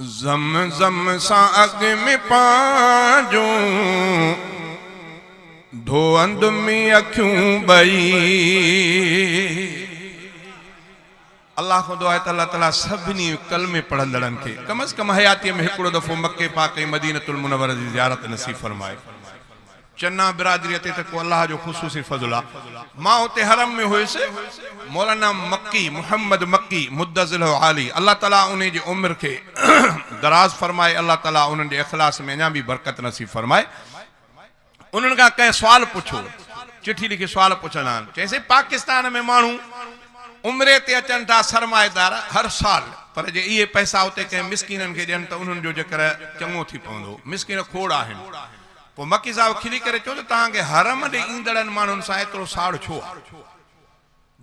زم زم سان اڳ ۾ پنهنجون ڌوئندم اکيون ٻئي. الله کان دعا آهي ته الله تعالي سڀني ڪلمي پڙهندڙن کي ڪم از ڪم حياتيء ۾ هڪڙو دفعو مڪي پاڪ ۽ مدينة المنوره جي زيارت نصيب فرمائي. چنا برادريء تي ته ڪو الله جو خصوصي فضل آ. مان اتي حرم ۾ هيس، مولانا مڪي محمد مڪي مدظله عالي الله تعالي انهي جي عمر کي دراز فرمائي، الله تعالي انهن جي اخلاص ۾ اڃا به برڪت نصيب فرمائي. انهن کان ڪنهن سوال پڇيو، چٺي لکي سوال پڇندا آهن، چيائين سائين پاڪستان ۾ ماڻهو عمري تي اچن ٿا سرمائيدار هر سال، پر جي اهي پئسا اتي ڪنهن مسڪينن کي ڏين ته انهن جو جيڪر چڱو ٿي پوندو، مسڪين کوڙ آهن. پوء مڪي صاحب کلي ڪري چيو ته توهان کي حرم ڏي ايندڙن ماڻهن سان ايترو ساڙ ڇو آهي؟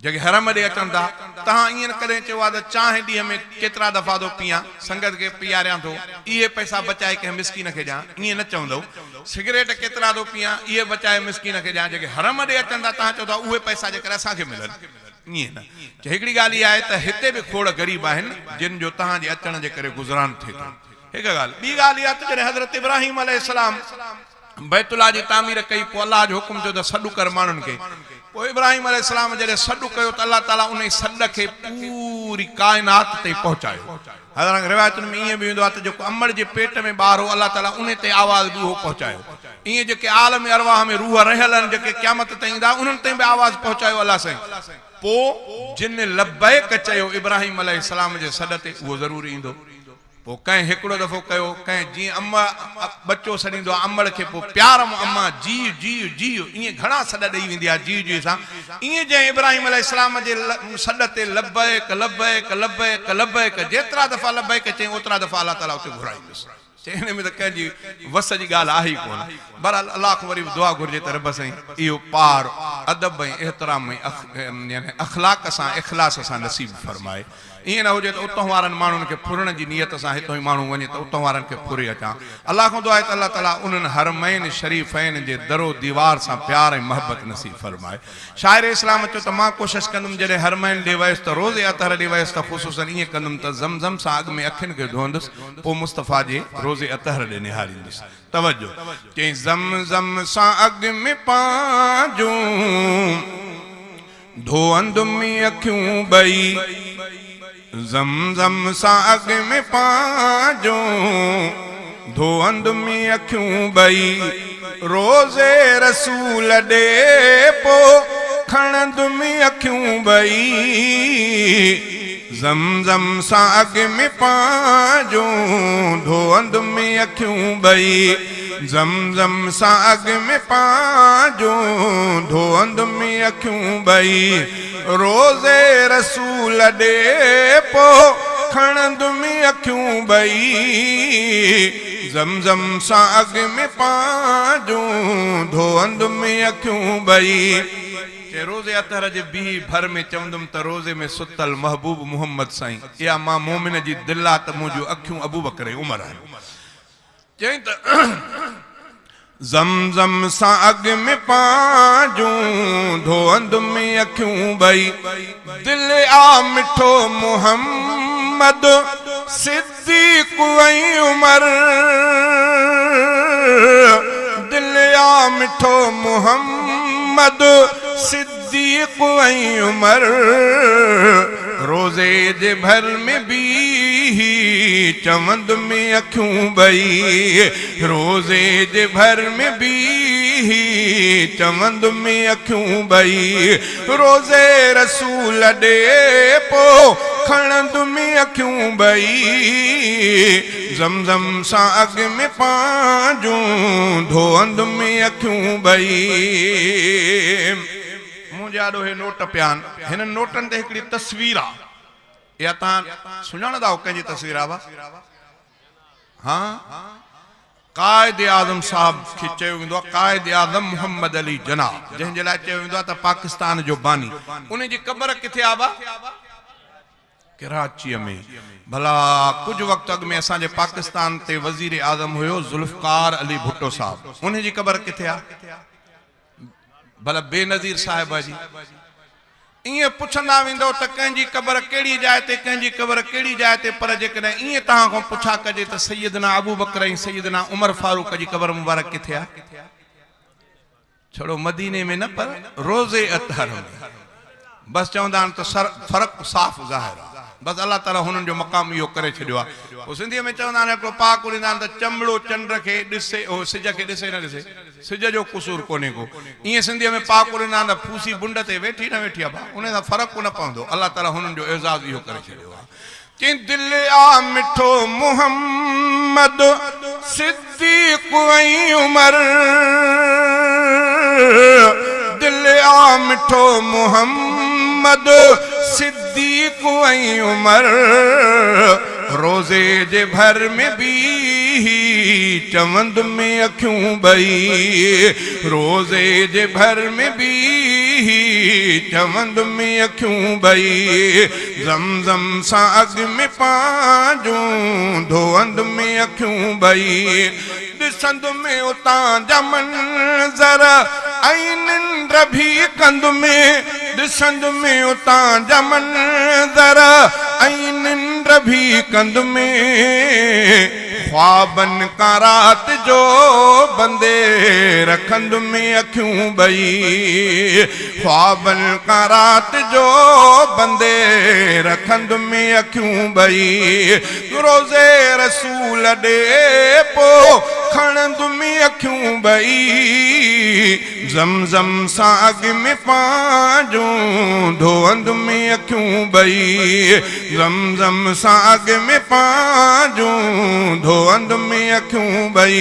جيڪي حرم ڏي اچن ٿا، توهان ائين ڪڏهن چيو آهي ته چانهه ڏينهن ۾ ڪيترا دفعا ٿو پيئان، سنگت کي پيئاريان ٿو، اهي پئسا بچائي ڪنهن مسڪين کي ڏيان، ائين نه چوندؤ، سگريٽ ڪيترا ٿو پيئان، اهي بچائي مسڪين کي ڏيان، جيڪي حرم ڏي اچن ٿا، توهان چئو ٿا اهي پئسا جيڪر اسان کي ملن، ائين نه. هڪڙي ڳالهه اها آهي ته هتي به کوڙ غريب آهن، جن جو توهان جي اچڻ جي ڪري گذران ٿئي ٿو. هڪ ڳالهه. ٻي ڳالهه اها ته جڏهن حضرت ابراهيم عليه السلام بيت الله جي تعمير ڪئي پوء الله جو حڪم ٿيو ته سڏ ڪر ماڻهن کي. پوء ابراهيم عليه السلام جڏهن سڏ ڪيو ته الله تعاليٰ انهي سڏ کي پوري ڪائنات تائين پهچايو. حالانڪ روايتن ۾ ائين به ايندو آهي ته جيڪو امڙ جي پيٽ ۾ ٻار هو الله تعاليٰ انهي تائين آواز به اهو پهچايو. ائين جيڪي عالم ارواح ۾ روح رهيل آهن جيڪي قيامت تائين ايندا انهن تائين به آواز پهچايو الله سائين. پوء جن لبيڪ چيو ابراهيم عليه السلام جي سڏ تي اهو ضرور ايندو. پوء ڪنهن هڪڙو دفعو ڪيو، ڪنهن جيئن اما ٻچو سڏيندو آهي امڙ کي پوء پيار مان اما جيء جيء جيء ائين گهڻا سڏ ڏئي ويندي آهي جيء جيء سان ائين جنهن ابراهيم عليه السلام جي سڏ تي لبيڪ لبيڪ لبيڪ لبيڪ جيترا دفعا لبيڪ چيائين اوترا دفعا الله تعاليٰ اتي گهرائيندس چي ان ۾ ته ڪنهن جي وس جي ڳالهه آهي ئي ڪونه بهرحال الله کان وري به دعا گهرجي ته رب سائين اهو پار ادب ۽ احترام ۽ يعني اخلاق سان اخلاص سان نصيب فرمائي. ائين نه هجي ته اتهون وارن ماڻهن کي ڦرڻ جي نيت سان هتهون ئي ماڻهو وڃي ته اتهون وارن کي ڦري اچان. الله کان دعا آهي ته الله تعاليٰ انهن حرمين شريفين جي در و ديوار سان پيار ۽ محبت نصيب فرمائي. شاعر اسلام چيو ته مان ڪوشش ڪندم جڏهن حرمين ڏي ويس ته روضي اطهر ڏي ويس ته خصوصاً ائين ڪندم ته زم زم سان اڳ ۾ اکين کي ڌوئندس پوء مصطفيٰ جي روضي اطهر ڏي نهاريندس. توجه! چيائين زم زم سان اڳ ۾ پنهنجون. ڌوئندم اکيون ٻئي زم زم سان اڳ ۾ پنهنجون ڌوئندم اکيون ٻئي روضي رسول ڏي پو کڻندم اکيون ٻئي زم زم سان اڳ ۾ پنهنجون ڌوئندم اکيون ٻئي زم زم سان اڳ ۾ پنهنجون ڌوئندم اکيون ٻئي روضي رسول ڏي پو کڻندم اکيون ٻئي زم زم سان اڳ ۾ پنهنجون ڌوئندم اکيون ٻئي. چي روضي اطهر جي بيهي ڀر ۾ چوندم ته روضي ۾ ستل محبوب محمد سائين اها مان مومن جي دل آ ته منهنجون اکيون ابوبڪر ۽ عمر آهن. چيائين ته زم زم سان اڳ ۾ پنهنجون ڌوئندم اکيون ٻئي دل آ مٺو محمد صديق ۽ عمر دل آ مٺو محمد صديق ۽ عمر روضي جي ڀر ۾ بيهي چوندم اکيون ٻئي روضي جي ڀر ۾ بيهي چوندم اکيون ٻئي روضي رسول ڏي پو کڻندم اکيون ٻئي زم زم سان اڳ ۾ پنهنجون ڌوئندم اکيون ٻئي. منهنجي آڏو هي نوٽ پيا آهن. هنن نوٽن تي هڪڙي تصوير آ. اها توهان سڃاڻندا آهيو ڪنهن جي تصوير آ ڀا؟ ها؟ قائد اعظم صاحب کي چيو ويندو آهي قائد اعظم محمد علي جناح جنهن جي لاء چيو ويندو آهي ته پاڪستان جو باني. ان جي قبر ڪٿي آ ڀا؟ ڪراچيء ۾. ڀلا ڪجهه وقت اڳ ۾ اسان جي پاڪستان تي وزير اعظم هيو ذوالفقار علي ڀٽو صاحب انهي جي قبر ڪٿي آ؟ ڀلا بينظير صاحبه جي؟ ائين پڇندا ويندؤ ته ڪنهن جي قبر ڪهڙي جاء تي، ڪنهن جي قبر ڪهڙي جاء تي، پر جيڪڏهن ائين توهان کان پڇا ڪجي ته سيدنا ابوبڪر ۽ سيدنا عمر فاروق جي قبر مبارڪ ڪٿي آهي؟ ڇڙو مديني ۾ نه پر روضي اطهر ۾. بس چوندا آهن ته سر فرق صاف ظاهر آهي. بس الله تعالي هنن جو مقام اهو ڪري ڇڏيو آهي. پوء سنڌيء ۾ چوندا آهن هڪڙو پهاڪو ڏيندا آهن ته چمڙو چنڊ کي ڏسي اهو سج کي ڏسي نه ڏسي سج جو قصور ڪونهي ڪو. ائين سنڌيء ۾ پهاڪو ڏيندا آهن ته ڦوسي بنڊ تي ويٺي نه ويٺي آهي ڀاء انهي سان فرق ڪونه پوندو. الله تعالي هنن جو اعزاز اهو ڪري ڇڏيو آهي. چين دل آ مٺو محمد صديق ۽ عمر دل آ مٺو محمد صديق ۽ عمر روضي جي ڀر ۾ بيهي چوند ۾ اکيون ٻئي روضي جي ڀر ۾ بيهي چوند ۾ اکيون ٻئي زم زم سان اڳ ۾ پنهنجون ڌوئند ۾ اکيون ٻئي ڏسند ۾ اتان جا منظر ۽ ننڊ ڀي ڪند ۾ ڏسند ۾ اتان جا منظر ۽ ننڊ ڀي ڪند ۾ خوابن کان رات جو بندي رکند ۾ اکيون ٻئي خوابن کان رات جو بندي رکند ۾ اکيون ٻئي روضي رسول ڏي پو کڻند ۾ اکيون ٻئي زم زم سان اڳ ۾ پنهنجون ڌوئند ۾ اکيون ٻئي زم زم سان اڳ ۾ پنهنجون ڌوئند ۾ اکيون ٻئي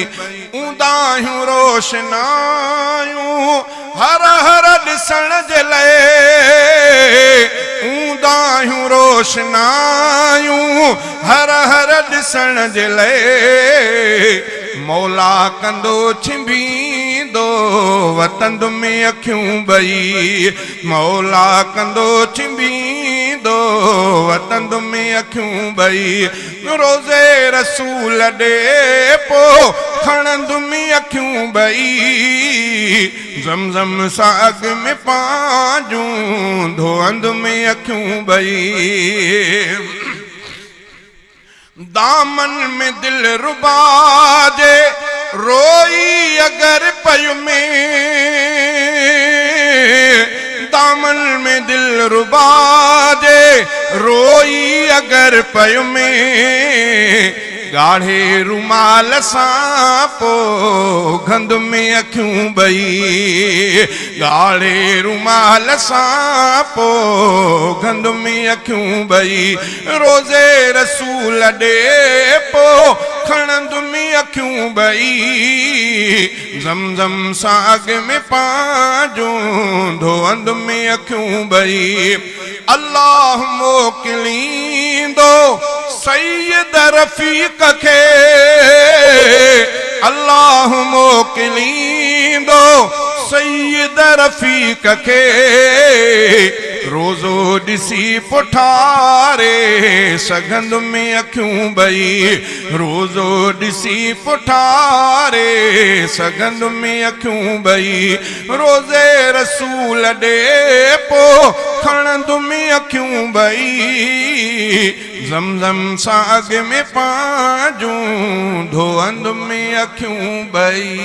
اونداهيون روشنايون هر هر ڏسڻ جي لئه اونداهيون روشنايون هر هر ڏسڻ جي لئه مولا ڪندو ڇنڀيندو وتند ۾ اکيون ٻئي مولا ڪندو ڇنڀيندو وتند ۾ اکيون ٻئي روضي رسول ڏي پو کڻندم اکيون ٻئي زم زم سان اڳ ۾ پنهنجون ڌوئندم اکيون ٻئي دامن ۾ دل ربا جي روئي اگر پيم دامن ۾ دل ربا جي روئي اگر پيم ڳاڙهي رومال سان پو گهند ۾ اکيون ٻئي ڳاڙهي رومال سان پو گهند ۾ اکيون ٻئي روضي رسول ڏي پو کڻندم اکيون ٻئي زم زم سان اڳ ۾ پنهنجون ڌوئندم اکيون ٻئي الله موڪليندو سيد رفيق کي الله موڪليندو سيد رفيق کي روزو ڏسي پٺاري سگهندم اکيون ٻئي روزو ڏسي پٺاري سگهندم اکيون ٻئي روضي رسول ڏي پو کڻندم اکيون ٻئي زم زم سان اڳ ۾ پنهنجون ڌوئندم اکيون ٻئي.